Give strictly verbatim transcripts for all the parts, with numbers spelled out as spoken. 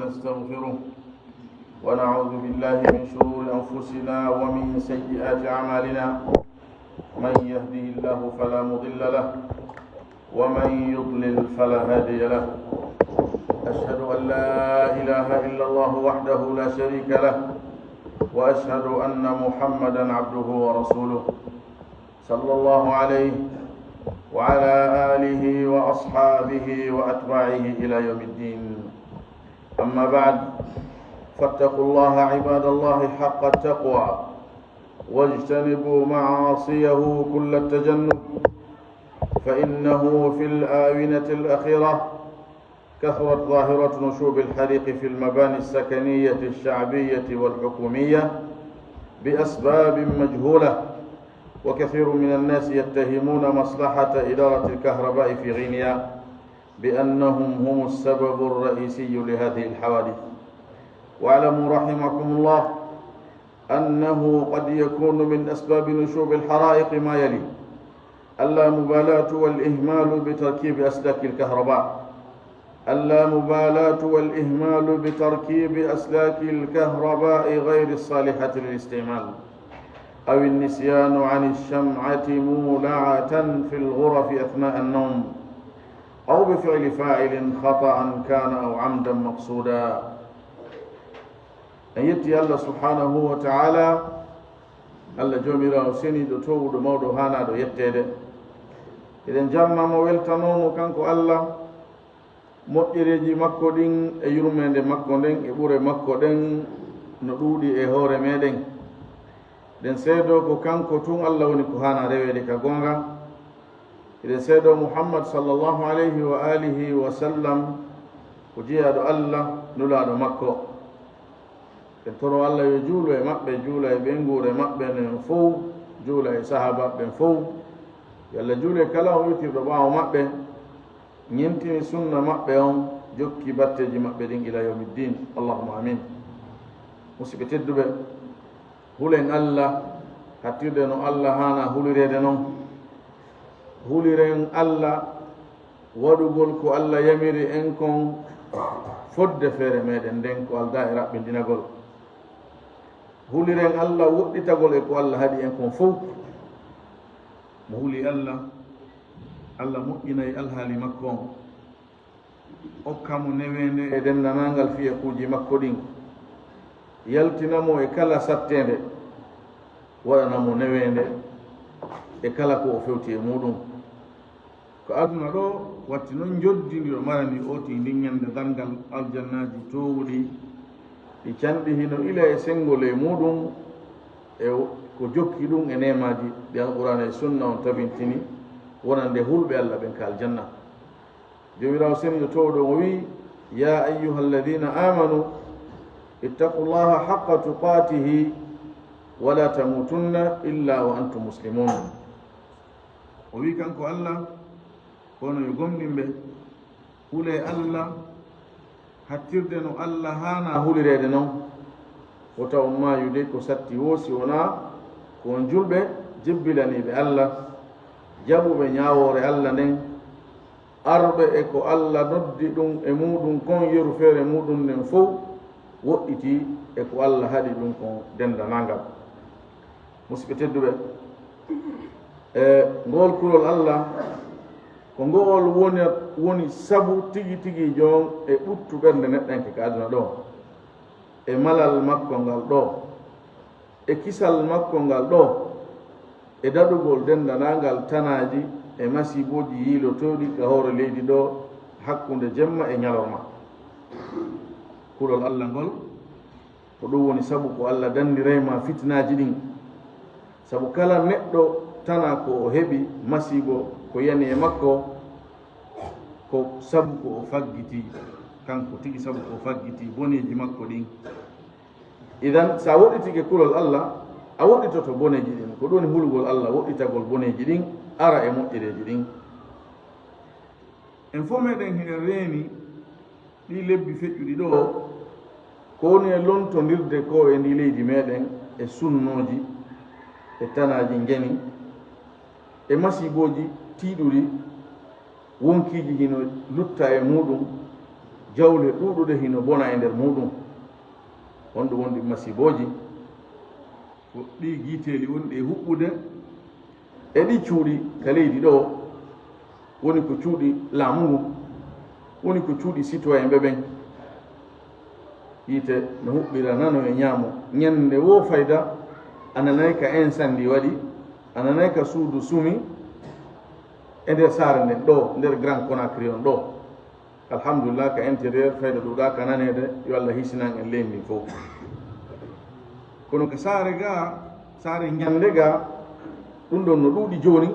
ونستغفره، ونعوذ بالله من شرور أنفسنا ومن سيئات أعمالنا. من يهده الله فلا مضل له، ومن يضلل فلا هادي له. أشهد أن لا إله إلا الله وحده لا شريك له، وأشهد أن محمدا عبده ورسوله، صلى الله عليه وعلى آله وأصحابه وأتباعه إلى يوم الدين. أما بعد، فاتقوا الله عباد الله حق التقوى، واجتنبوا معاصيه كل التجنب، فإنه في الآونة الأخيرة كثرت ظاهرة نشوب الحريق في المباني السكنية الشعبية والحكومية بأسباب مجهولة، وكثير من الناس يتهمون مصلحة إدارة الكهرباء في غينيا بأنهم هم السبب الرئيسي لهذه الحوادث. واعلموا رحمكم الله أنه قد يكون من أسباب نشوب الحرائق ما يلي: اللامبالاة والإهمال بتركيب أسلاك الكهرباء، اللامبالاة والإهمال بتركيب أسلاك الكهرباء غير الصالحة للاستعمال، أو النسيان عن الشمعة مولعة في الغرف أثناء النوم، أو بفعل فاعل خطأ كان أو عمدا مقصودا. En yetti Allah subhanahu wa ta'ala, Allah Joomiraawo seniiɗo, toowuɗo, mawɗo, haanaaɗo yetteede. Eɗen njarna mo, weltanoo mo, kanko Allah, moƴƴereeji makko ɗin e yurmeende makko nden e ɓure makko ɗen no ɗuuɗi e hoore meɗen. Eɗen seedoo ko kanko tun Allah woni ko haana reweede ka goonga. Eɗen seedoo Muhammad sallallahu alayhi wa alihi wa sallam ko jeyaaɗo Allah, nulaaɗo makko. En toro Allah yo juulu e maɓɓe, juula e ɓeynguure maɓɓe nden fow, juula e sahaabaaɓe ɓen fow. Yo Allah juulu e kala on witirɗo ɓaawo maɓɓe, ñentini sunna maɓɓe on, jokki batteeji maɓɓe ɗin ila yawmi ddin. Allahumma amin. Musidɓe tedduɓe, hulen Allah, hattirde no Allah haana hulireede non. Huliren Allah waɗugol ko Allah yamiri en kon fodde feere meɗen nden ko aldaa e raɓɓindinagol. Huliren Allah woɗɗitagol e ko Allah haɗi en kon fow. Mo huli Allah, Allah moƴƴinay alhaali makko on. Okka mo neweende e denndaangal fiyakuuji makko ɗin. Yaltina mo e kala satteende. Waɗana mo neweende e kala ko o fewti e muuɗum. Ko aduna ɗoo, watti non njoddi ndi o marani o tigi ndin ñande darngal aljannaaji toowuɗi, ɗi canɗi hino ila e senngol e muuɗum, e ko jokki ɗum e neemaaji ɗi Alqur'aana e Sunna on tabintini wonande hulɓe Allah ɓen ka aljanna. Joomiraawo seniiɗo toowuɗo o wi'i: "Ya ayyuha alladhina amanu ittaqullaha haqqa tuqatihi wala tamutunna illa wa antum muslimun." O wi'i kanko Allah, kono yo gomɗinɓe, hulee Allah, hattirde no Allah haana hulireede non. Wota on maayude ko satti woo si wonaa ko on julɓe, jebbilaniiɓe Allah, jaɓuɓe ñaawoore Allah nden, arɓe e ko Allah noddi ɗum e muuɗum kon, yeru feere muuɗum nden fow, woɗɗitii e ko Allah haɗi ɗum kon denndanangal. Musidɓe tedduɓe, e ngool kulol Allah, ko ngool woni, woni sabu tigi tigi joom e ɓuttu ɓernde neɗɗanke ka aduna ɗoo, e malal makko ngal ɗoo, e kisal makko ngal ɗoo, e daɗugol denndanangal tanaaji e masiibooji yiilotooɗi ka hoore leydi ɗoo, hakkunde jemma e ñalorma. Kulol Allah ngol, ko ɗum woni sabu ko Allah danndiray ma fitinaaji ɗin. Sabu kala neɗɗo tana ko o heɓi masiibo ko yani e makko, ko sabu ko o faggiti, kanko tigi sabu ko o faggiti boneeji makko ɗin. Idan, so a woɗɗitike kulol Allah, a woɗɗitoto boneeji ɗin. Ko ɗum woni hulugol Allah, woɗɗitagol boneeji ɗin, ara e moƴƴereeji ɗin. En fof meɗen hiɗen reeni ɗii lebbi feƴƴuɗi ɗoo, ko woni e lontondirde ko e ndii leydi meɗen e sunnooji, e tanaaji ngeni, e masiibooji tiiɗuɗi, wonkiiji hino lutta e muuɗum, Jawle ɗuuɗuɗe hino bona e nder muuɗum. Honɗum wonɗi masibooji? Ko ɗii giiteeli wonɗi e huɓɓude e ɗii cuuɗi ka leydi ɗoo, woni ko cuuɗi laamu ngun, woni ko cuuɗi citoyen ɓe ɓen. Yiite no huɓɓira nano e ñaamo. Ñannde woo fayda a nanay ka incendie waɗi, a nanay ka suudu sumi e nder saare nden ɗoo, nder Grand Conakry on ɗoo. Alhamdulillah, ka intérieur fayda ɗuuɗaa ka naneede, yo Allah hisinan en leydi ndin fow. Kono ka saare gaa, saare ñannde gaa, ɗum ɗon no ɗuuɗi jooni.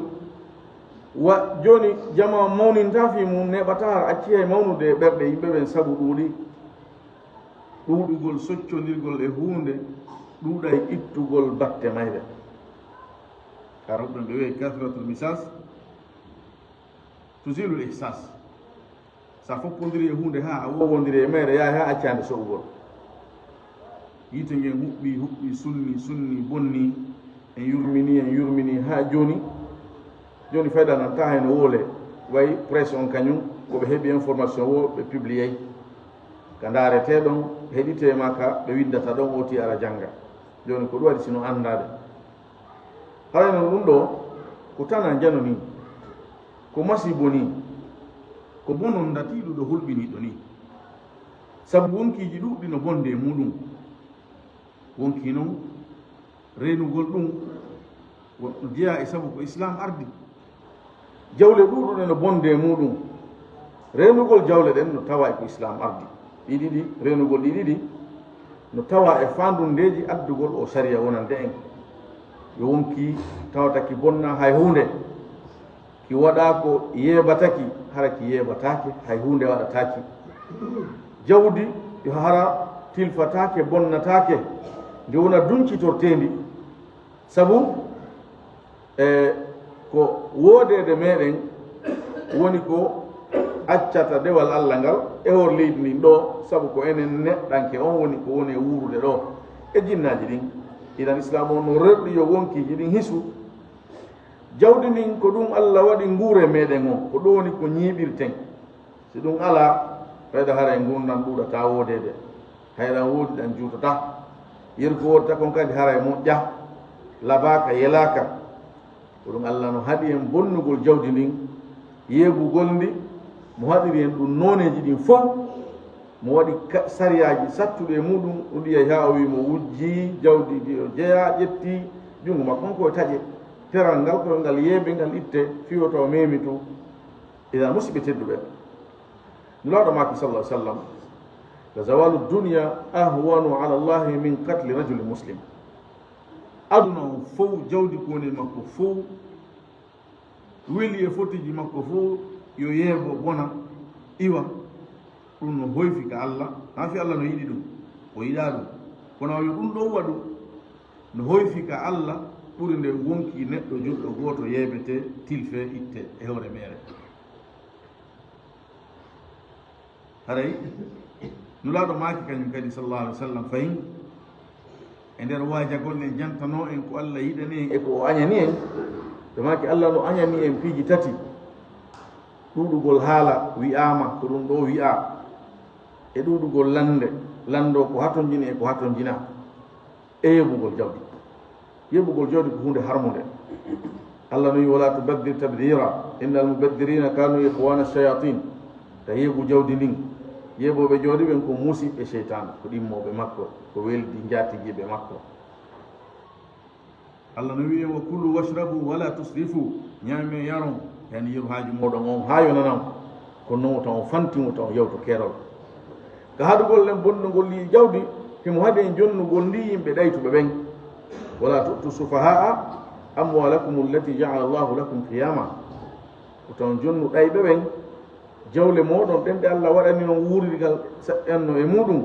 Wa jooni, jamaa mawnintaa fii mum, neeɓataa, acci hay mawnude e ɓerɗe yimɓe ɓen sabu ɗuuɗi. Ɗuuɗugol soccondirgol e huunde ɗuuɗay ittugol batte mayre. Arabɓe ɓe wi'ay kathratul misas tuzilul ihsas. Sa foppondiri e huunde haa a wowondiri e mayre, yahay haa accaande so'ugol. Yiite ngen huɓɓi, huɓɓi, sunni, sunni, bonni. En yurmini, en yurmini haa jooni. Jooni fayda nan taa hayno wowle. Way presse on kañum, ko ɓe heɓi information woo, ɓe publiyay. Ka ndaaretee ɗon, heɗitee ma ka ɓe winndata ɗon, ooti ara jannga. Jooni ko ɗum waɗi sino anndaade. Haray non ɗum ɗoo ko tanaa njano nii, ko masiibo nii, ko bonon ndatiiɗo ɗo hulɓiniiɗo nii. Sabu wonkiiji ɗuuɗɗi no bonde e muuɗum. Wonkii non reenugol ɗum wo-, no jeyaa e sabu ko Islaam ardi. Jawle ɗuuɗuɗe no bonde e muuɗum. Reenugol jawle ɗen no tawaa e ko Islaam ardi. Ɗi ɗiɗi, reenugol ɗi ɗiɗi no tawaa e faandundeeji addugol oo sariya wonande en. Yo wonkii tawata ki bonnaa hay huunde. Ki waɗaa ko yeebataki, hara ki yeebataake, hay huunde waɗataaki. Jawdi yo hara tilfataake, bonnataake, ndi wona duncitorteendi. Sabu, e, ko woodeede meɗen woni ko accata dewal Alla ngal e hoore leydi ndin ɗoo, sabu ko enen neɗɗanke on woni ko woni e wuurude ɗoo e jinnaaji ɗin. Idan Islaam on no rerɗi yo wonkiiji ɗin hisu. Jawdi ndin ko ɗum Alla waɗi nguure meɗen on, ko ɗum woni ko ñiiɓirten. Si ɗum alaa, ɓeyda haray ngurndan ɗuuɗataa woodeede. Hay ɗan woodi ɗan juutataa. Yeru ko woodata kon kadi haray moƴƴaa, labaaka, yelaaka. Ko ɗum Alla no haɗi en bonnugol jawdi ndin, yeebugol ndi, mo haɗiri en ɗum nooneeji ɗin fow. Mo waɗi ka-, sariyaaji sattuɗi e muuɗum, ɗum ɗi yahi haa o wi'i mo wujjii jawdi ndi o jeyaa, ƴetti junngo makko on ko e taƴe. Teral ngal ko ngal yeebe, ngal itte, fii o tawa meemi tun. Idan, musidɓe tedduɓe, Nulaaɗo maaki, sallallahu alaihi wasallam, "La zawalu dunya ahwanu ala Allahi min qatli rajulin muslim." Aduna on fow, jawdi ko woni e makko fow, weli e fotiji makko fow, yo yeebo, bona, iwa. Ɗum no hoyfi ka Alla, haa fii Alla no yiɗi ɗum, o yiɗaa ɗum. Kono yo ɗum ɗon waɗu, no hoyfi ka Alla ɓuri nde wonkii neɗɗo julɗo gooto yeebetee, tilfee, ittee e hoore meere. Haray Nulaaɗo maaki kañum kadi, sallallahu alaihi wasallam, fahin e nder waajagol en, jantanoo en ko Alla yiɗani en e ko o añani en. Ɓe maaki Alla no añani en piiji tati. Ɗuuɗugol haala wi'aama, ko ɗum ɗoo wi'aa, e ɗuuɗugol lannde, lanndoo ko hatonjini e ko hatonjinaa, e yeebugol jawdi. Yeebugol jawdi ko huunde harmunde. Alla no wi'i, "Wala tubaddir tabdira, innal mubaddirina kanu ikhwana shayatin." Ta yeebu jawdi ndin, yeebooɓe jawdi ɓen ko musiɓɓe seytaane, ko ɗimmooɓe makko, ko weldi njaatigiiɓe makko. Alla no wi'i, "Wa kulu washrabu wala tusrifu." Ñaamee, yaron, yani yeru haaju mooɗon on haa yonanan. Kono non wota on fantin, wota on yawtu keerol. Ka haɗugol en bonnugol ndi jawdi, himo haɗi en jonnugol ndi yimɓe ɗaytuɓe ɓen. "Wala tu'tu sufaha'a amwalakum allati ja'ala Allahu lakum qiyama." Wota on jonnu ɗayɓe ɓen jawle mooɗon ɗen ɗe Alla waɗani on wuurirgal saɗɗanno e muuɗum.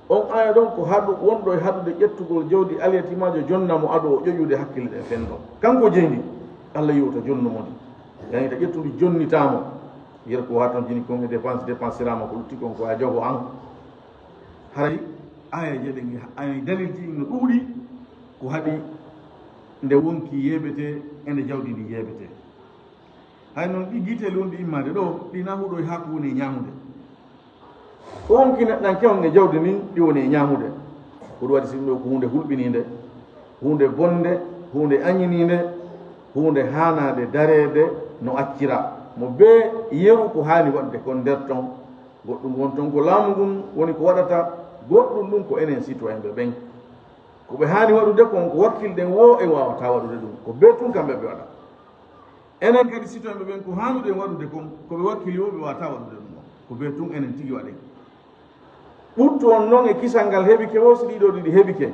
On aya ɗon ko haɗu, wonɗo e haɗude ƴettugol jawdi alyatimaajo, jonna mo ado o ƴoƴude hakkille ɗen fenndo. Kanko jeyndi, Alla yi'oto jonnu mo ndi. Yani ta ƴettundi jonnitaa mo. Yer ko waton jini kon e dépense, dépensiraama ko lutti kon ko a jogo an. Haray aya jeɗen, ay dalilji ɗin no ɗuuɗi ko haɗi nde wonki yeebete e nde jawdi ndi yeebete. Hay non ɗi giiteeli wonɗi immaade ɗoo, ɗi na huɗo e haa ko woni e ñaamude. Ko wonki neɗɗanke on e jawdi ndin ɗi woni e ñaamude. Ko ɗum waɗi si ɗum ɗoo ko huunde hulɓiniinde, huunde bonnde, huunde añiniinde, huunde haanaade dareede no accira. Mo bee yeru ko haani waɗde kon nder ton, goɗɗum won ton ko laamu ngun woni ko waɗata, goɗɗum ɗum ko enen citoyen ɓe ɓen. Ko ɓe haani waɗude kon ko wakkilɗen woo en waawataa waɗude ɗum, ko bee tun kamɓe ɓe waɗa. Enen kadi citoyen ɓe ɓen ko haanuɗen waɗude kon, ko ɓe wakkili woo ɓe waawataa waɗude ɗum on, ko bee tun enen tigi waɗen. Ɓuttu on non e kisal ngal heɓike woo si ɗiɗo ɗiɗi heɓike.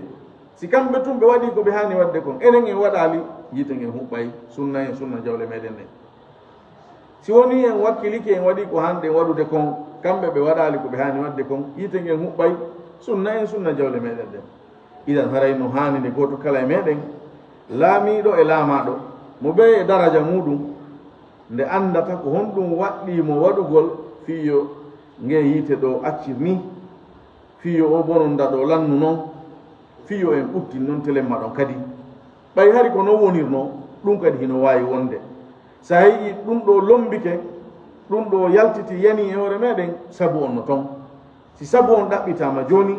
Si kamɓe tun ɓe waɗii ko ɓe haani waɗde kon, enen en waɗaali, yiite ngen huɓɓay, sunna en sunna jawle meɗen ɗen. Si wonii en wakkilike en waɗii ko haanɗen waɗude kon, kamɓe ɓe waɗaali ko ɓe haani waɗde kon, yiite ngen huɓɓay, sunna en sunna jawle meɗen ɗen. Idan haray no haani nde gooto kala e meɗen, laamiiɗo e laamaaɗo, mo bee e daraja muuɗum, nde anndata ko honɗum waɗɗii mo waɗugol fii yo ngee yiite ɗoo accir nii, fii yo oo bononnda ɗoo lannu non, fii yo en ɓuttin non telemma ɗon kadi. Ɓay hari ko non wonirnoo, ɗum kadi hino waawi wonde. Si a yi'ii ɗum ɗoo lommbike, ɗum ɗoo yaltiti yanii e hoore meɗen, sabu on no ton. Si sabu on ɗaɓɓitaama jooni,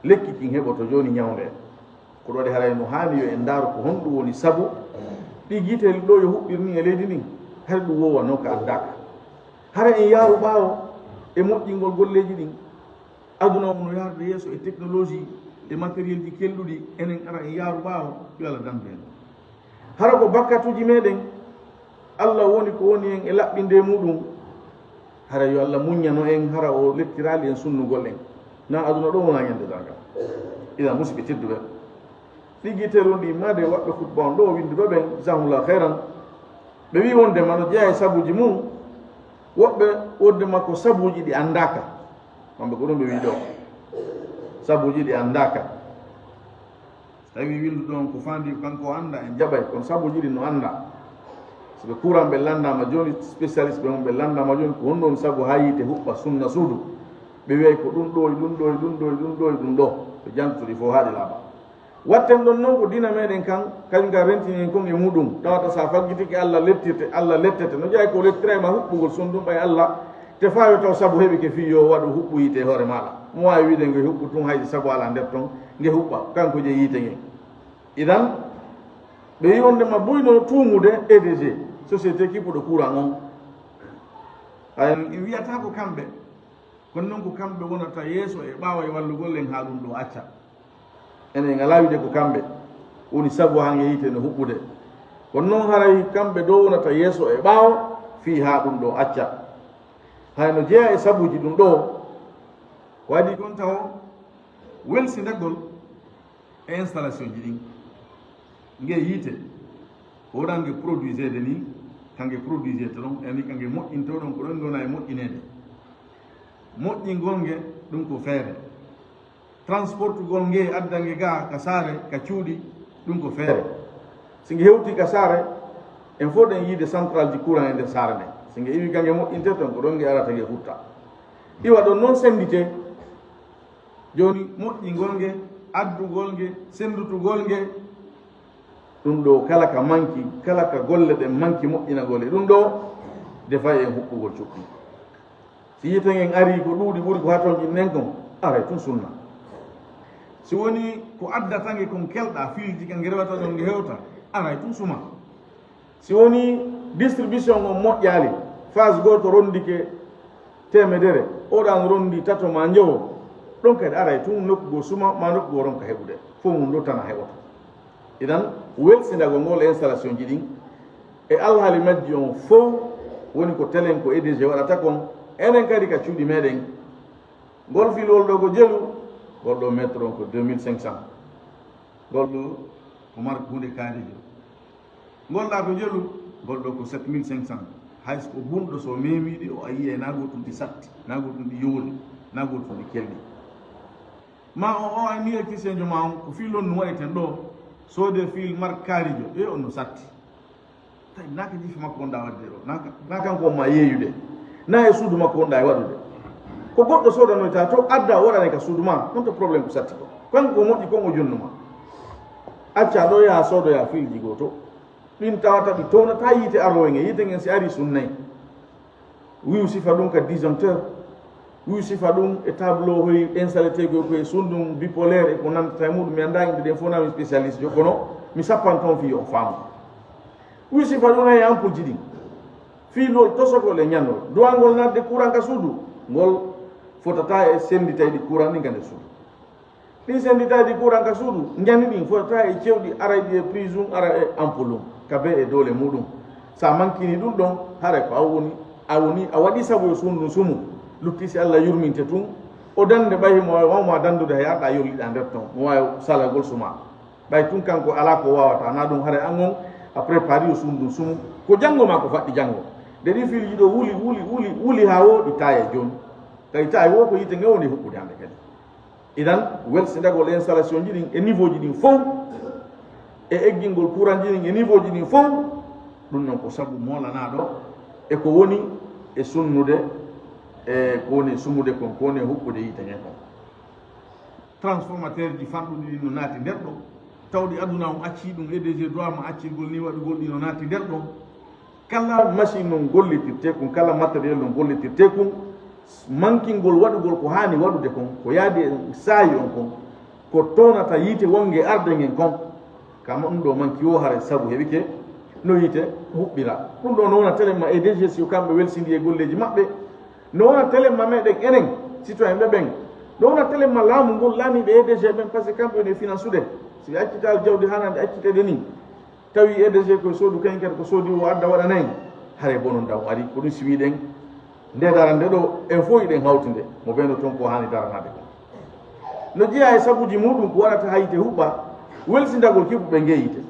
lekki kin heɓoto jooni ñawnde. Ko ɗum waɗi haray no haani yo en ndaaru ko honɗum woni sabu ɗi gitel ɗoo yo huɓɓir nii e leydi ndin, hari ɗum woowa non ka anndaaka. Hara en yaaru ɓaawo e moƴƴingol golleeji ɗin. Aduna on no yaarude yeeso e technologie e matériel ji kelɗuɗi, enen ara en yaaru ɓaawo, yo Allah dandu en. Hara ko bakkatuuji meɗen, Allah woni ko woni en e laɓɓinde e muɗum. Hara yo Allah muññano en, hara o lettiraali en sunnugol en. Na aduna ɗo wona ñande darngal. Idan, musidɓe tedduɓe, ɗiggitel on ɗi maade waɗɓe khutba on ɗo, winnduɓe ɓen, jazahumullahu khairan, ɓe wi wonde ma no jeyaa e sabuuji mum, woɓɓe wonde ma ko sabuuji ɗi anndaaka. Kamɓe ko ɗum ɓe wi ɗo. Sabuuji ɗi anndaaka. Tawi winnduɗo on ko faandi ko kanko o annda, en jaɓay, kono sabuuji ɗin no annda. Siɓe kuran ɓe lanndaama jooni, spécialiste ɓe on ɓe lanndaama jooni, ko honɗum woni sabu haa yiite huɓɓa sunna suudu? Ɓe wiyay ko ɗum ɗo e ɗum ɗo e ɗum ɗo e ɗum ɗo e ɗum ɗo. Ɓe jantoto ɗi fof haa ɗi laaɓa. Watten ɗon non ko diina meɗen kan, kañum kan rentini en kon e muɗum. Tawata sa faggitike Allah lettirte, Allah lettete. No jeyaa ko lettiraay ma huɓɓugol sonndum ɓay Allah, te faayo taw sabu heɓike fii yo waɗu huɓɓu yiite e hoore maaɗa. Mo waawi wiide nge huɓɓu tun hay si sabu alaa nder ton, nge huɓɓa, kanko jeyi yiite ngen. Idan, ɓe wi wonde ma buyno tuumude E D G, société kippuɗo courant on. Ay, en wiyata ko kamɓe, kono non ko kamɓe wonata yeeso e ɓaawo e wallugol en haa ɗum ɗo acca. Enen en alaa wiide ko kamɓe woni sabu haa nge yiite no huɓɓude. Kono non haray kamɓe dow wonata yeeso e ɓaawo fii haa ɗum ɗo acca. Hay no jeyaa e sabuuji ɗum ɗo, ko adii kon tawo welsindagol e installation ji ɗin. Nge yiite, ko wonaa nge produiseede ni, ka nge produiseede ɗon, e ni ka nge moƴƴintoo ɗon, ko ɗon nge wona e moƴƴineede. Moƴƴingol nge, ɗum ko feere. Transportugol nge, adda nge gaa ka saare, ka cuuɗi, ɗum ko feere. Si nge hewtii ka saare, en fof ɗen yiide central ji courant e nder saare nden. Si nge iwii ka nge moƴƴintee ton, ko ɗon nge arata nge hutta. Iwa ɗon non sennditee. Jooni moƴƴingol nge, addugol nge, senndutugol nge, ɗum ɗo kala ka manki, kala ka golle ɗen manki moƴƴinagol e ɗum ɗo, defay en huɓɓugol cuɓɓi. Si yiite ngen arii ko ɗuuɗi ɓuri ko hatonji nden kon, aray tun sunna. Si wonii ko addata nge kon kelɗa, fiilji ka nge rewata ɗon nge hewta, aray tun suma. Si wonii distribution on moƴƴaali, phase gooto rondike teemedere, oɗan rondi tato maa njowo, ɗon kadi aray tun nokku goo suma maa nokku goo ronka heɓude, fof mum ɗo tana heɓoto. Idan, welsindagol ngol e installation ji ɗin, e alhaali majji on fof woni ko telen ko E D G waɗata kon, enen kadi ka cuuɗi meɗen. Ngol filwol ɗo ko jelu, ngol ɗo mètre on ko deux mille cinq cents. Ngol ɗo ko marque huunde kaarijo. Ngol ɗa ko jelu, ngol ɗo ko sept mille cinq cents. Hay so ko bunɗo so memii ɗi, o a yiyay na gootun ɗi satti, na gootun ɗi yowli, na gootun ɗi kelɗi. Ma o, o ay ni électricien jo ma on, ko fil on no waɗeten ɗo, soodee fil marque kaarijo, e on no satti. Tawi na ka jiifa makko wonɗa waɗde ɗo, na ka, na kanko on ma yeeyude, na e suudu makko wonɗa e waɗude. Ko goɗɗo soodanoyta to, adda o waɗane ka suudu ma, honto problème ko satti ko? Kanko ko moƴƴi kon o jonnuma. Acca ɗo yaha soodoya filji goo to. Ɗin tawata ɗi townata yiite aroowe nge, yiite ngen si ari sunnay. Wi'u sifa ɗum ka disjoncteur. Wi sifa ɗum e tableau hoy installé ko, ko e sundum bipolaire e ko nandata e muɗum, mi annda inde ɗen fof, na mi spécialiste jo, kono mi sappan toon fii yo on faamu. Wi sifa ɗum hay ampoule ji ɗin, fii lool tosogol e ñannol, duwangol naatde courant ka suudu, ngol fotata e senditayɗi courant ɗin ka nder suudu. Ɗin senditayɗi courant ka suudu, ñani ɗin fotata e cewɗi arayɗi e prise um, ara e ampoule um, ka bee e doole muɗum. Sa mankini ɗum ɗon, haray ko a woni, a woni, a waɗi sabu yo suudu ndun sumu. Lutti si Allah yurminte tun, o dande ɓay mo waawi, waawi ma dandude hay arɗa yolliɗa nder ton, mo waawi salagol suma. Ɓay tun kanko alaa ko waawata, na ɗum haray an on a prépare yo suudu ndun sumu. Ko janngo ma ko faɗɗi janngo. De ɗi fiilji ɗo wuli, wuli, wuli, wuli haa wooɗi taaya jooni. Kay taaya wo ko yiite nge woni huɓɓude hannde kadi. Idan, welsindagol e installation ji ɗin, e niveau ji ɗin fow, e eggingol courant ji ɗin, e niveau ji ɗin fow, ɗum non ko sabu moolanaaɗo e ko woni e sunnude, e ko woni e sumude kon, ko woni e huɓɓude yiite ngen kon. Transformateur ji fanɗuɗi ɗin no naati nder ɗo, tawɗi aduna on accii ɗum, E D G duwaama accirgol ni waɗugol ɗi no naati nder ɗo. Kala machine non gollitirtee kun, kala matériel non gollitirtee kun, mankingol waɗugol ko haani waɗude kon, ko yaadi e saayi on kon, ko townata yiite wonnge arde ngen kon, kama ɗum ɗo manki wo haray sabu heɓike no yiite huɓɓira. Ɗum ɗo no wona telemma E D G si yo kamɓe welsindi e golleeji maɓɓe, no wona telemma meɗen enen, citoyen ɓe ɓen, no wona telemma laamu ngol, laamiiɓe E D G ɓen, parce que kamɓe woni e finansude. Si ɓe accitaali jawdi haanaa nde acciteede ni, tawi E D G ko soodu, kañum kadi ko soodi o adda waɗana en, haray bonon ɗam ari. Ko ɗum si wiɗen nde darande ɗo, en fof hiɗen hawtinde, mo ɓeyno toon ko haani daranaade ko. No jeyaa e sabuuji muɗum ko waɗata haa yiite huɓɓa, welsindagol kiɓɓuɓe ngee yiite,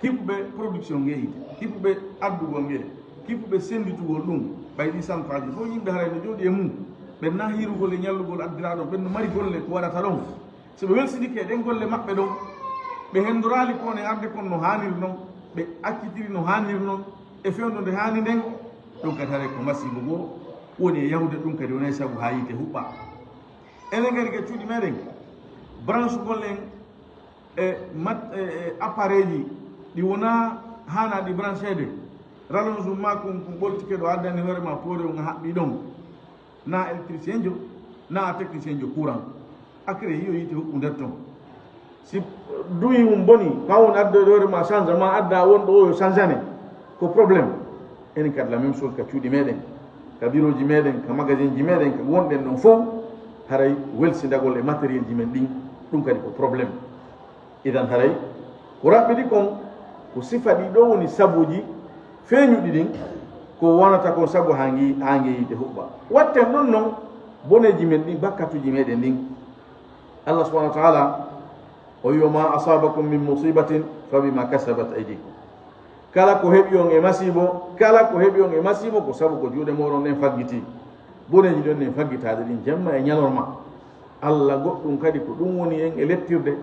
kiɓɓuɓe production ngee yiite, kiɓɓuɓe addugol ngee, kiɓɓuɓe sennditugol ɗum, ɓay ɗi centrale ji fof yimɓe haray no jooɗi e mum, ɓe na hirugol e ñallugol addiraaɗo, ɓen no mari golle ko waɗata ɗon. Si ɓe welsindike e ɗen golle maɓɓe ɗon, ɓe henndoraali ko ne arde kon no haaniri non, ɓe accitiri no haaniri non, e fewndo nde haani nden, ɗum kadi haray ko masiibo goo woni e yahude, ɗum kadi wonay sabu haa yiite huɓɓa. Enen kadi ka cuuɗi meɗen, branche gol en e mat-, e, e appareil ji ɗi wonaa haanaa ɗi brancheede, rallonge mum maa kun, kun ɓoltike ɗo addani hoore maa poore on a haɓɓi ɗon. Na électricien jo, na technicien jo courant. A créé yo yiite huɓɓu nder ton. Si duyi mum boni, ma won adda hoore ma changement, adda won ɗo yo changane. Ko problème. Enen kadi la même chose ka cuuɗi meɗen, ka bureau ji meɗen, ka magasin ji meɗen, ka wonɗen ɗon fof, haray welsindagol e matériel ji men ɗin, ɗum kadi ko problème. Idan haray ko raɓɓiɗi kon, ko sifa ɗi ɗo woni sabuuji feeñuɗi ɗin, ko wonata kon sabu haa ngi, haa nge yiite huɓɓa. Watten ɗon non boneeji men ɗin, bakkatuuji meɗen ɗin. Allah subhanahu wa ta'ala o wi, "Wa ma asabakum min musibatin fa bima kasabat aydikum." Kala ko heɓi on e masiibo, kala ko heɓi on e masiibo, ko sabu ko juuɗe mooɗon ɗen faggiti. Boneeji ɗon ɗen faggitaade ɗin jemma e ñalorma. Allah goɗɗum kadi ko ɗum woni en e lettirde.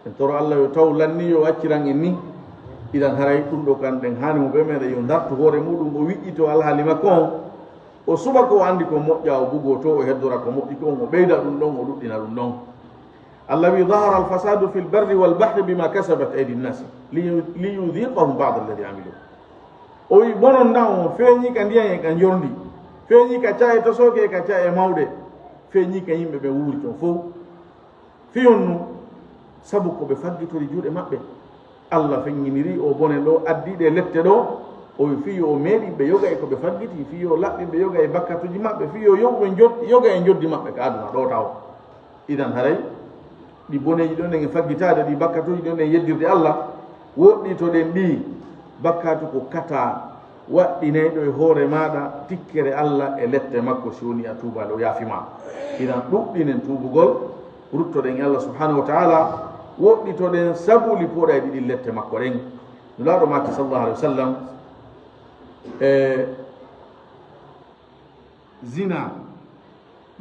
En toro Allah yo taw lanni yo acciran en ni. Idan haray ɗum ɗo kan ɗen haani mo ɓe meɗen yo dartu hoore muɗum, o wiƴƴito alhaali makko on. O suɓa ko o anndi ko moƴƴa, o bugoo to, o heddora ko moƴƴi ko on, o ɓeyda ɗum ɗon, o ɗuɗɗina ɗum ɗon. Allah wi, "Dahara al-fasadu fil barri wal bahri bima kasabat aydi nnasi liyu-, liyudhiqahum ba'da alladhi amilu." O wi, bonon ndan on feeñi ka ndiyan e ka njorndi, feeñi ka ca'e tosooke e ka ca'e mawɗe, feeñi ka yimɓe ɓe wuuri ton fow. Fiyon nu, sabu ko ɓe faggitori juuɗe maɓɓe. Allah feññiniri o bone ɗo, addi ɗe lette ɗo, o wi fii yo o meeɗi ɓe yoga e ko ɓe faggiti, fii yo o laɓɓi ɓe yoga e bakkatuuji maɓɓe, fii yo yoɓ ɓe njod-, yoga e njoddi maɓɓe ka aduna ɗo tawo. Idan haray ɗi boneeji ɗon en e faggitaade, ɗi bakkatuuji ɗon en yeddirde Allah, woɗɗitoɗen ɗi. Bakkatu ko kata waɗɗinayɗo e hoore maaɗa tikkere Allah e lette makko, si woni a tuubaali, o yaafi ma. Idan ɗuɗɗinen tuubugol, ruttoɗen e Allah subhanahu wa ta'ala, woɗɗitoɗen sabuuli pooɗayɗi ɗin lette makko ɗen. Nulaaɗo maaki sallallahu alaihi wa sallam, e zina,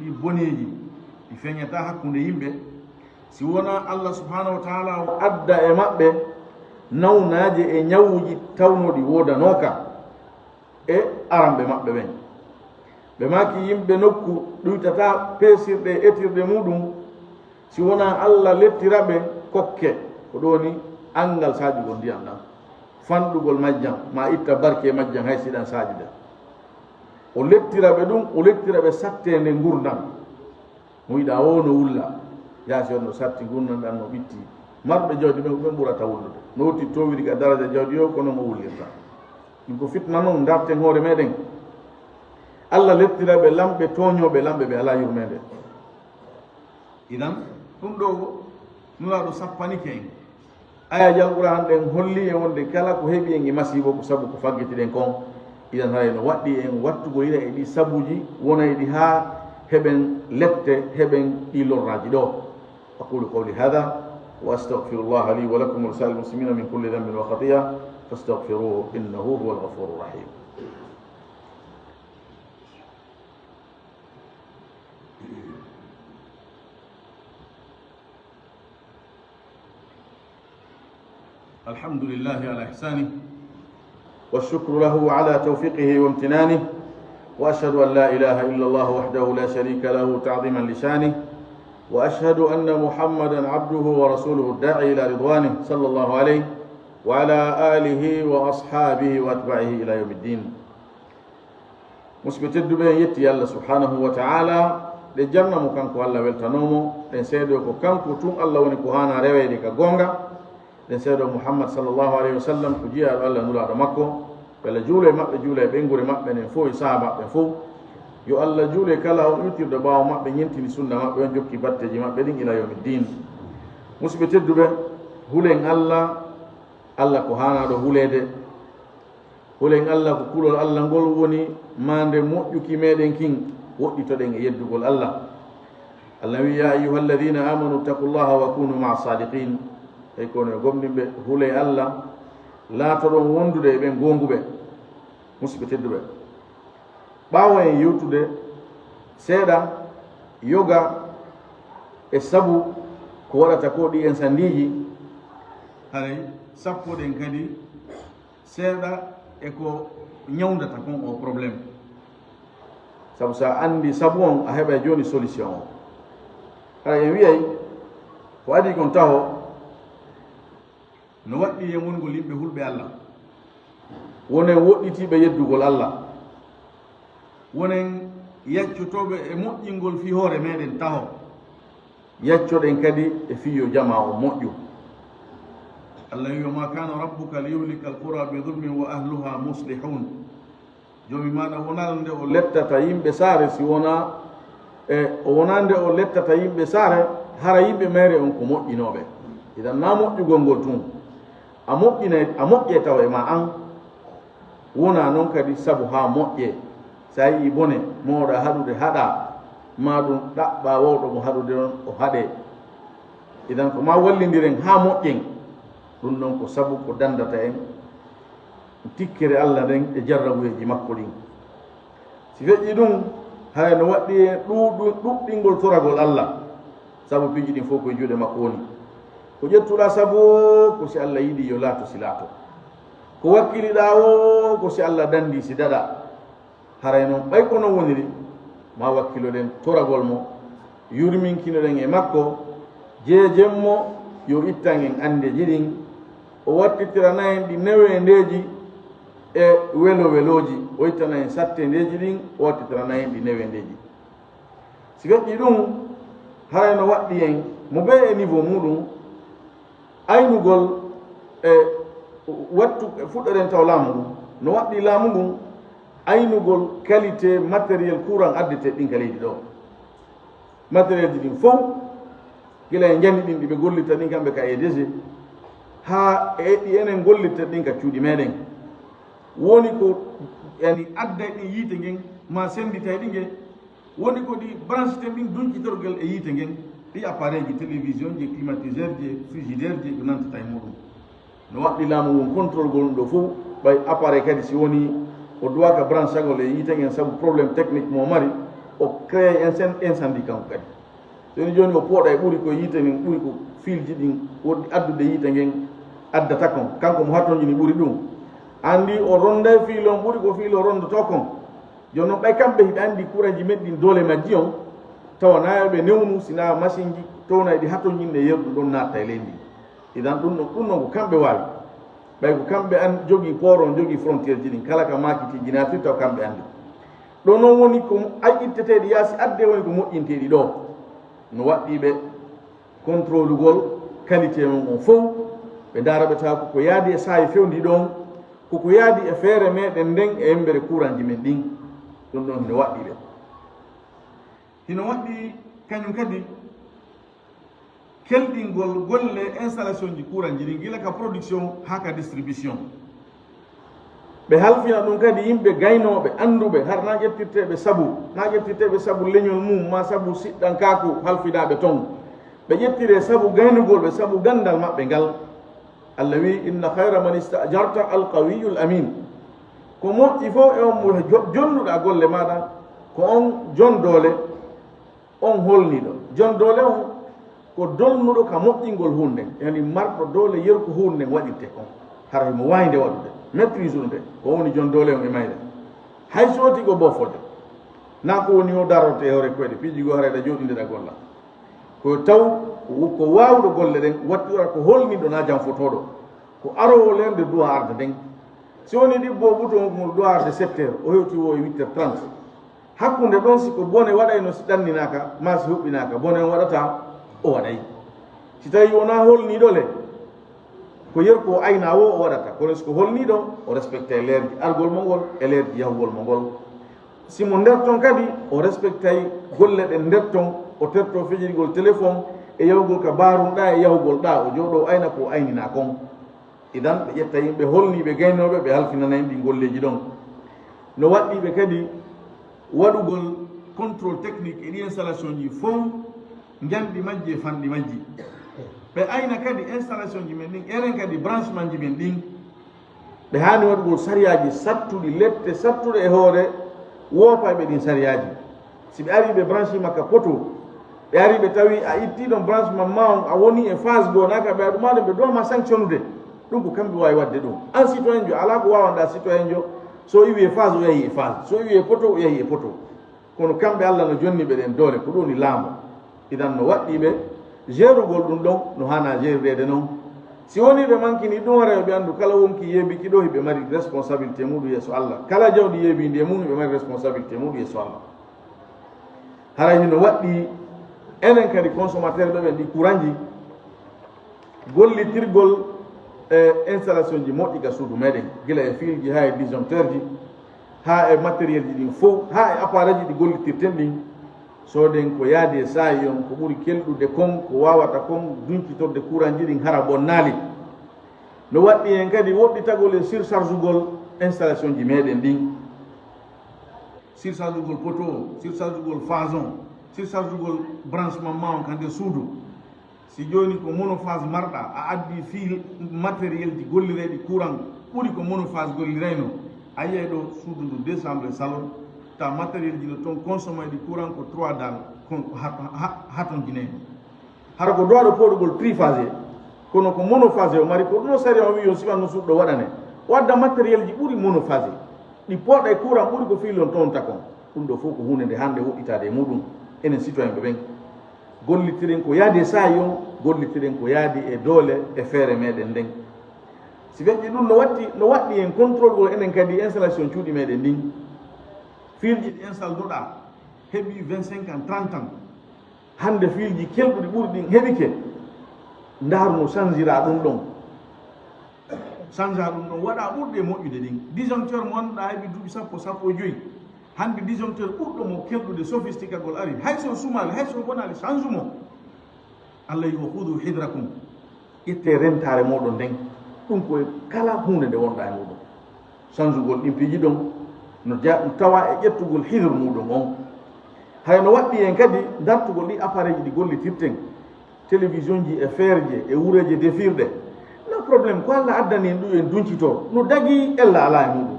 ɗi boneeji, ɗi feñataa hakkunde yimɓe, si wonaa Allah subhanahu wa ta'ala o adda e maɓɓe nawnaaje e ñawuuji tawnooɗi woodanooka e aranɓe maɓɓe ɓen. Ɓe maaki yimɓe nokku ɗuytataa peesirɗe e etirɗe muɗum, si wonaa Allah lettira ɓe kokke, ko ɗum woni anngal saajugol ndiyan ɗan, fanɗugol majjan, ma itta barke majjan hay si ɗan saajude. O lettira ɓe ɗum, o lettira ɓe satteende ngurndan. Mo yiɗa o no wulla, yaasi on no satti ngurndan ɗan no ɓitti. Marɓe jawdi ɓen, ɓen ɓurata wullude. No wutti towiri ka daraja jawdi o, kono mo wullirta. Ɗum ko fitna non, darten hoore meɗen. Allah lettira ɓe lamɓe tooñooɓe, lamɓe ɓe alaa yurmeende. Idan, ɗum ɗo Nulaaɗo sappanike en. Ayaaji Alquraan ɗen holli en wonde kala ko heɓi en e masiibo ko sabu ko faggitiɗen kon. Idan haray no waɗɗi en wattugoyra e ɗi sabuuji, wona e ɗi haa heɓen lette, heɓen ɗi lorraaji ɗo. أقول قولي هذا وأستغفر الله لي ولكم ولسائر المسلمين من كل ذنب وخطيئة فاستغفروه إنه هو الغفور الرحيم. الحمد لله على إحسانه، والشكر له على توفيقه وامتنانه، وأشهد أن لا إله إلا الله وحده لا شريك له تعظيما لشانه، وأشهد أن محمدا عبده ورسوله الداعي إلى رضوانه، صلى الله عليه وعلى آله وأصحابه وأتباعه إلى يوم الدين. Musidɓe tedduɓe, en yetti Allah subhanahu wa ta'ala, ɗe jarna mo kanko Allah, weltanoo mo, ɗen seedoo ko kanko tun Allah woni ko haana reweede ka goonga, ɗen seedoo Muhammad sallallahu alayhi wa sallam ko jiyaaɗo Allah, nulaaɗo makko. Yo Allah juulu e maɓɓe, juula e ɓeynguure maɓɓe nden fof, e sahaabaaɓe ɓen fof. Yo Allah juulu e kala on iwtirɗo ɓaawo maɓɓe, ñentini sunna maɓɓe on, jokki batteeji maɓɓe ɗin ila yawmi ddin. Musidɓe tedduɓe, hulen Allah, Allah ko haanaaɗo huleede. Hulen Allah ko kulol Allah ngol woni maande moƴƴuki meɗen kin, woɗɗitoɗen e yeddugol Allah. Allah wi, "يا أيها الذين آمنوا اتقوا الله وكونوا مع الصادقين." Ey kono e gomɗinɓe, hulee Allah, laatoɗon wondude e ɓen goonguɓe. Musidɓe tedduɓe, ɓaawo en yewtude seeɗa yoga e sabu ko waɗata ko ɗi en sandiiji, haray sappoɗen kadi seeɗa e ko ñawndata kon o problème. Sabu sa anndi sabu on, a heɓay jooni solution on. Hara en wiyay ko adii kon taho no waɗɗi e wongol yimɓe hulɓe Allah. Wonen woɗɗitiiɓe yeddugol Allah. Wonen yaccotooɓe e moƴƴingol fii hoore meɗen taho. Yaccoɗen kadi e fii yo jamaa on moƴƴu. Allah wi, "وما كان ربك ليهلك القرى بظلم وأهلها مصلحون." Joomi maaɗa wonaa nde o lettata yimɓe saare, si wonaa, e, o wonaa nde o lettata yimɓe saare, hara yimɓe mayre on ko moƴƴinooɓe. Idan naa moƴƴugol ngol tun. A moƴƴinay, a moƴƴe tawa e ma an. Wonaa non kadi sabu haa moƴƴe. Sa yi'i bone, mooɗa haɗude haɗa, maa ɗum ɗaɓɓa wowɗo mo haɗude on o haɗe. Idan ko ma wallindiren haa moƴƴen. Ɗum non ko sabu ko dandata en tikkere Allah nden e jarrabuyeeji makko ɗin. Si feƴƴi ɗum, hara no waɗɗi e ɗuuɗu-, ɗuɗɗingol toragol Allah, sabu piiji ɗin fof ko e juuɗe makko woni. Ko ƴettuɗaa sabu o, ko si Allah yiɗi yo laato, si laato. Ko wakkiliɗaa o, ko si Allah dandi, si daɗa. Haray non, ɓay ko non woniri, ma wakkiloɗen toragol mo, yurminkinoɗen e makko, jeejen mo, yo ittan en andeeji ɗin, o wattitirana en ɗi neweendeeji e welo-welooji, o ittana en satteendeeji ɗin, o wattitirana en ɗi neweendeeji. Si feƴƴi ɗum, haray no waɗɗi en, mo bee e niveau muɗum, aynugol e wattu fuɗɗoɗen taw laamu ngun, no waɗɗi laamu ngun aynugol qualité matériel courant addete ɗin ka leydi ɗo. Matériel ji ɗin fow, gila e njani ɗin ɗi ɓe gollita ɗin kamɓe ka E D G, haa e ɗi enen gollirta ɗin ka cuuɗi meɗen. Woni ko yani adday ɗin yiite ngen, ma senditay ɗi nge, woni ko ɗi branche ten ɗin dunkitorgel e yiite ngen, ɗi appareil ji, télévision ji, climatiseur ji, frigidaire ji, ko nantata e muɗum. No waɗɗi laamu ngun contrôle gol ɗum ɗo fow, ɓay appareil kadi si woni o duwaka branchagol e yiite ngen sabu problème technique mo mari, o créé incen-, incendie kanko kadi. Jooni jooni o pooɗa e ɓuri ko yiite ngen, ɓuri ko fiilji ɗin woɗɗi addude yiite ngen addata kon. Kanko mo hatonjini ɓuri ɗum. Anndi o ronday fiil on ɓuri ko fiil o rondotoo kon. Jooni non ɓay kamɓe hiɓe anndi kuranji men ɗin doole majji on, tawa naa yo ɓe newnu, sinaa masinji townayɗi hatonjinɗe yerdu ɗon naatta e leydi. Idan ɗum ɗon, ɗum ɗon ko kamɓe waawi. Ɓay ko kamɓe an jogii port on, jogii frontière ji ɗin, kala ka maakitiiji naatirta ko kamɓe anndi. Ɗo noon woni ko aƴƴitteteeɗi yaasi adde, woni ko moƴƴinteeɗi ɗo. No waɗɗii ɓe contrôlugol qualité mum on fof, ɓe ndaara ɓe tawa ko ko yaadi e saa'i fewndi ɗon, ko ko yaadi e feere meɗen nden e emmbere kuranji men ɗin. Ɗum ɗon hino waɗɗii ɓe. Hino waɗɗii kañum kadi kelɗingol golle installation ji kuranji ɗin, gila ka production haa ka distribution. Ɓe halfina ɗum kadi yimɓe gaynooɓe, annduɓe, har na ƴettirteeɓe sabu, na ƴettirteeɓe sabu leñol mum, ma sabu siɗɗankaaku halfinaaɓe ton. Ɓe ƴettire sabu gaynugol ɓe, sabu ganndal maɓɓe ngal. Allah wi'i, "Inna khayra man ista'jarta al-qawiyyul amin." Ko moƴƴi fof e on mo jo-, jonnuɗa golle maaɗa, ko on jon doole, on holniiɗo. Jon doole on ko dolnuɗo ka moƴƴingol huunde nden, yani marɗo doole yeru ko huunde nden waɗirte kon. Hara himo waawi nde waɗude, maîtrise ɗum nde, ko woni jon doole on e mayre. Hay so woti ko bofode, na ko woni o darorte e hoore koyɗe, piiji goo haray ɗa jooɗi nde ɗa golla. Ko taw ko waawuɗo golle ɗen, wattora ko holniiɗo na janfotooɗo, ko aroowo lernde duwa arde nden. Si woni ɗibbo o ɓuto on ko duwa arde sept heures, o hewti wo e huit heures trente. Hakkunde ɗon, si ko bone waɗayno, si ɗanninaaka, maa si huɓɓinaaka, bone on waɗata, o waɗay. Si tawi wonaa holniiɗo le, ko yeru ko o aynaa wo o waɗata. Kono si ko holniiɗo, o respectay leerji argol mo ngol e leerji yahugol mo ngol. Si mo nder ton kadi, o respectay golle ɗen nder ton, o terto fijirgol téléphone e yahugol ka baarum ɗaa e yahugol ɗaa, o jooɗoo ayna ko o ayninaa kon. Idan, ɓe ƴetta yimɓe holniiɓe gaynooɓe, ɓe halfinana en ɗin golleeji ɗon. No waɗɗii ɓe kadi waɗugol contrôle technique e ɗi installation ji fow, njanɗi majji e fanɗi majji. Ɓe ayna kadi installation ji men ɗin, eren kadi branchement ji men ɗin. Ɓe haani waɗugol sariyaaji sattuɗi, lette sattuɗe e hoore woopayɓe ɗin sariyaaji. Si ɓe arii ɓe branchii makka poto, ɓe arii ɓe tawi a ittii ɗon branchement ma on, a wonii e phase goo, na ka ɓe aɗu ma ɗon, ɓe duwa ma sanctionnude. Ɗum ko kamɓe waawi waɗde ɗum. An citoyen jo, alaa ko waawanɗaa citoyen jo, so o iwii e phase, o yahii e phase. So o iwii e poto, o yahii e poto. Kono kamɓe Alla no jonni ɓe ɗen doole, ko ɗum woni laamu. Idan no waɗɗii ɓe, gérugol ɗum ɗon no haanaa gérudeede non. Si wonii ɓe mankini ɗum, haray yo ɓe anndu kala wonki yeebiki ɗo, hiɓe mari responsabilité muɗum yeeso Alla. Kala jawdi yeebiindi e mum, hiɓe mari responsabilité muɗum yeeso Alla. Haray hino waɗɗii enen kadi consommateur ɓe ɓen ɗi kuranji, gollitirgol e installation ji moƴƴi ka suudu meɗen, gila e fiilji haa e disjoncteur ji, haa e matériel ji ɗin fow, haa e appareil ji ɗi gollitirten ɗin. Sooden ko yaadi e saa'i on, ko ɓuri kelɗude kon, ko waawata kon duncitorde kuranji ɗin hara bonnaali. No waɗɗii en kadi woɗɗitagol e surchargugol installation ji meɗen ɗin. Surchargugol poto o, surchargugol phase on, surchargugol branchement ma on ka nder suudu. Si jooni ko monophase marɗa, a addi fil matériel ji gollireeɗi courant ɓuri ko monophase gollirayno, a yiyay ɗo suudu ndu deux chambres salon, ta matériel ji no ton consommé ɗi courant ko trois daal, kon ko hat-, ha-, hatonjinayno. Hara ko duwaɗo pooɗugol triphasé, kono ko monophasé o mari, ko ɗum o sariya o wi'i on sifanno suuɗo waɗane. O adda matériel ji ɓuri monophasé. Ɗi pooɗa e courant ɓuri ko fiilon toonta kon. Ɗum ɗo fof ko huunde nde hannde woɗɗitaade e muɗum. Enen citoyen ɓe ɓen. Gollitiren ko yaadi e saa'i on, gollitiren ko yaadi e doole e feere meɗen nden. Si feƴƴi ɗum no watti, no waɗɗi en contrôle gol enen kadi installation cuuɗi meɗen ndin. Fiilji ɗi installe ɗoɗa heɓi vingt-cinq ans, trente ans. Hannde fiilji kelɗuɗi ɓuri ɗin heɓike. Ndaaru no sanjira ɗum ɗon. Sanja ɗum ɗon, waɗa ɓurɗe moƴƴude ɗin. Disjoncteur mo annduɗaa heɓi duuɓi sappo, sappo e joyi. Hannde disjoncteur ɓurɗo mo kelɗude, sophistikagol ari. Hay so sumaali, hay so bonaali, sanju mo. Allah wi, "Wa khudu hidrakum." Itte rentaare mooɗon nden. Ɗum ko e kala huunde nde wonɗaa e muɗum. Sanjugol ɗin piiji ɗon no ja-, tawa e ƴettugol hidr muɗum on. Hay no waɗɗi en kadi dartugol ɗi appareil ji ɗi gollitirten. Télévision ji e feerje e wureeje defirɗe. No problème ko Allah addani en ɗum en duncito. No dagi ella alaa e muɗum.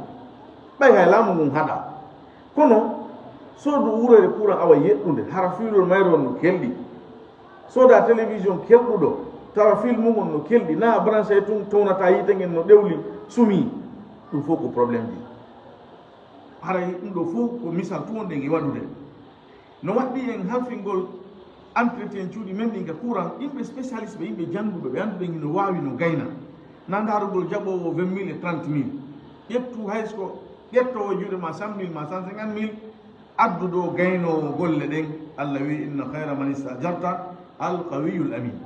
Ɓay hay laamu ngun haɗa. Kono soodu wureere courant awa yeɗɗunde, hara fiilol mayre on no kelɗi. Sooda télévision kelɗuɗo, tawa film on no kelɗi, na branche tun townata yiite ngen no ɗewli, sumi. Ɗum fof ko problème ji. Haray ɗum ɗo fof ko misal tun wonɗen e waɗude. No waɗɗi en halfingol entretien cuuɗi men ɗin ka courant, yimɓe spécialiste ɓe, yimɓe jannguɓe, ɓe annduɓe hino waawi, no gayna. Na ndaarugol jaɓoowo vingt mille e trente mille. Ƴettu hay so ko ƴettoowo juuɗe ma cent mille ma cent cinquante mille, Adduɗo gaynoowo golle ɗen, Allah wi'i, "Inna khayra man ista'jarta al-qawiyyul amin."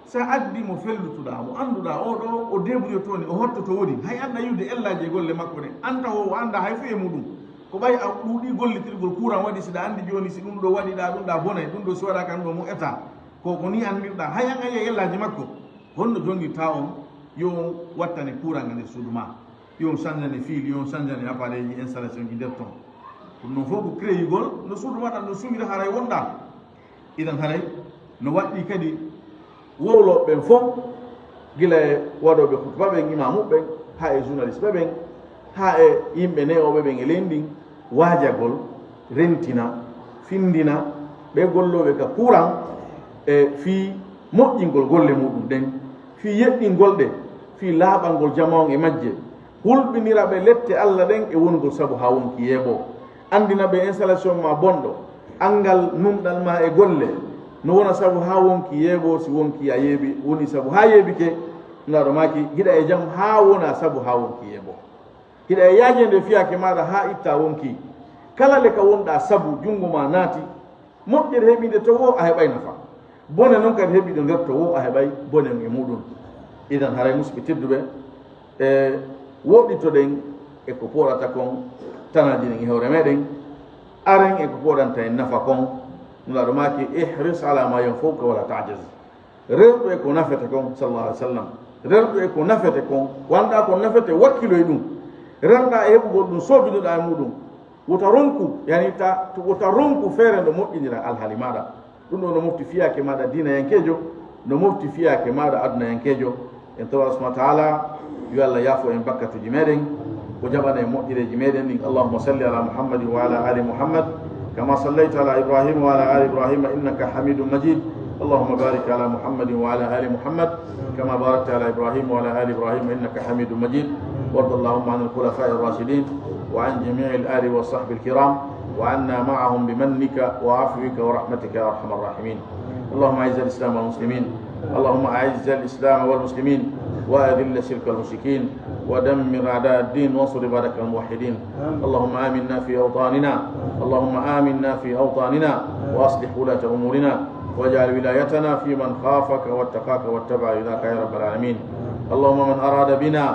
Si a addi mo fellutuɗaa, mo annduɗaa, oo ɗoo o débrouilloto ni, o hottoto woni, hay anndaa yi'ude ellaaji e golle makko ɗen, an taho o anndaa hay fuu e muuɗum. Ko ɓay a ɗuuɗii gollitirgol kuuran waɗi, si ɗa anndi jooni, si ɗum ɗoo waɗiɗaa ɗum, ɗa bonay, ɗum ɗoo si waɗaaka ɗum ɗoo mo eta. Ko, ko nii anndirɗaa, hay an a yi'ay ellaaji makko. Honno jonngitaa on yo on wattane kuuran e nder suudu maa? Yo on sanjane fiil, yo on sanjane appareil ji, installation ji nder ton. Ɗum ɗon fof ko créeyugol no suudu maa ɗan no suwira haray wonɗaa. Idan haray no waɗɗii kadi wowlooɓe ɓen fof, gila e waɗooɓe khutba ɓen, imaamu ɓen, haa e journaliste ɓe ɓen, haa e yimɓe ne'ooɓe ɓen e leydi ndin, waajagol, rentina, findina ɓe gollooɓe ka kuuran e fii moƴƴingol golle muuɗum ɗen, fii yeɗɗingol ɗe, fii laaɓangol jamaa on e majje, hulɓinira ɓe lette Alla ɗen e wonugol sabu haa wonki yeeɓoo, anndina ɓe installation maa bonɗo, anngal nunɗal maa e golle, no wona sabu haa wonki yeeɓoo, si wonki a yeeɓi, woni sabu haa yeeɓike, Nulaaɗo maaki, giɗa e jam haa wona sabu haa wonki yeeɓoo. Hiɗa e yaajeende fiyaake maaɗa haa ittaa wonki. Kala le ka wonɗaa sabu junngo maa naati, moƴƴere heɓiinde to woo a heɓay nafa. Bone non kadi heɓiiɗo nder to woo a heɓay bone e muuɗum. Idan haray musidɓe tedduɓe, e woɗɗitoɗen e ko pooɗata kon, tanaaji ɗin e hoore meɗen, aren e ko pooɗanta en nafa kon. Nulaaɗo maaki, ihris ala ma yanfauka wala ta'jaz. Rerɗu e ko nafete kon, sallallahu alaihi wasallam. Rerɗu e ko nafete kon, ko anndaa ko nafete, wakkiloy ɗum. Rerɗaa e heɓugol ɗum, soobinoɗaa e muuɗum. Wota ronku, yani ta, wota ronku feere no moƴƴinira alhaali maaɗa. Ɗum ɗoo no mofti fiyaake maaɗa diinayankeejo, no mofti fiyaake maaɗa adunayankeejo. En tawa Allah subhanahu wa ta'ala, yo Allah yaafo en bakkatuuji meɗen, o jaɓana en moƴƴereeji meɗen ɗin. Allahumma salli ala Muhammadin wa ala ali Muhammad, kama sallaita ala Ibrahim wa ala ali Ibrahim innaka Hamidum Majid. Allahumma barik ala Muhammadin wa ala ali Muhammad, kama barakta ala Ibrahim wa ala ali Ibrahim innaka Hamidum Majid. Warda Allahumma anil khulafa'ir rashidin wa an jami'il ali wa sahbil kiram wa anna ma'ahum bimannika wa afwika wa rahmatika ya arhamar rahimin. اللهم أعز الإسلام والمسلمين. اللهم أعز الإسلام والمسلمين وأذل الشرك والمشركين ودمر أعداء الدين وانصر عبادك الموحدين. اللهم آمنا في أوطاننا. اللهم آمنا في أوطاننا وأصلح ولاة أمورنا واجعل ولايتنا في من خافك واتقاك واتبع رضاك يا رب العالمين. اللهم من أراد بنا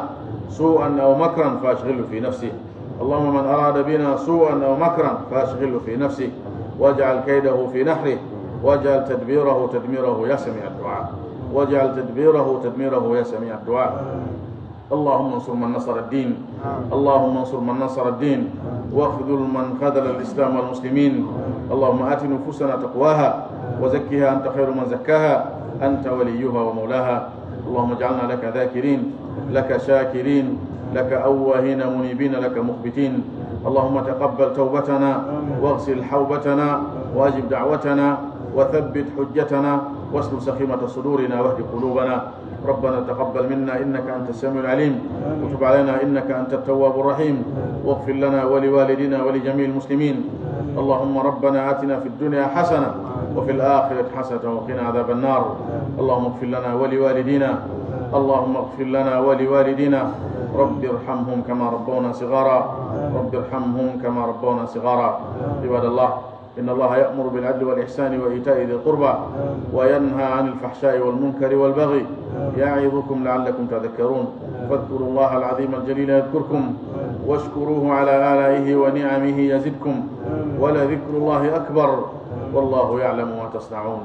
سوءا أو مكرا فأشغله في نفسه. اللهم من أراد بنا سوءا أو مكرا فأشغله في نفسه واجعل كيده في نحره واجعل تدبيره تدميره يا سميع الدعاء. واجعل تدبيره تدميره يا سميع الدعاء. اللهم انصر من نصر الدين. اللهم انصر من نصر الدين. واخذل من خذل الإسلام والمسلمين. اللهم آت نفوسنا تقواها وزكها أنت خير من زكاها أنت وليها ومولاها. اللهم اجعلنا لك ذاكرين، لك شاكرين، لك أواهين منيبين، لك مخبتين. اللهم تقبل توبتنا واغسل حوبتنا وأجب دعوتنا وثبت حجتنا واسلل سخيمة صدورنا واهد قلوبنا. ربنا تقبل منا إنك أنت السميع العليم وتب علينا إنك أنت التواب الرحيم واغفر لنا ولوالدينا ولجميع المسلمين. اللهم ربنا آتنا في الدنيا حسنة وفي الآخرة حسنة وقنا عذاب النار. اللهم اغفر لنا ولوالدينا. اللهم اغفر لنا ولوالدينا. رب ارحمهم كما ربونا صغارا. رب ارحمهم كما ربونا صغارا. عباد الله، إن الله يأمر بالعدل والإحسان وإيتاء ذي القربى وينهى عن الفحشاء والمنكر والبغي يعظكم لعلكم تذكرون. فاذكروا الله العظيم الجليل يذكركم واشكروه على آلائه ونعمه يزدكم ولذكر الله أكبر والله يعلم ما تصنعون.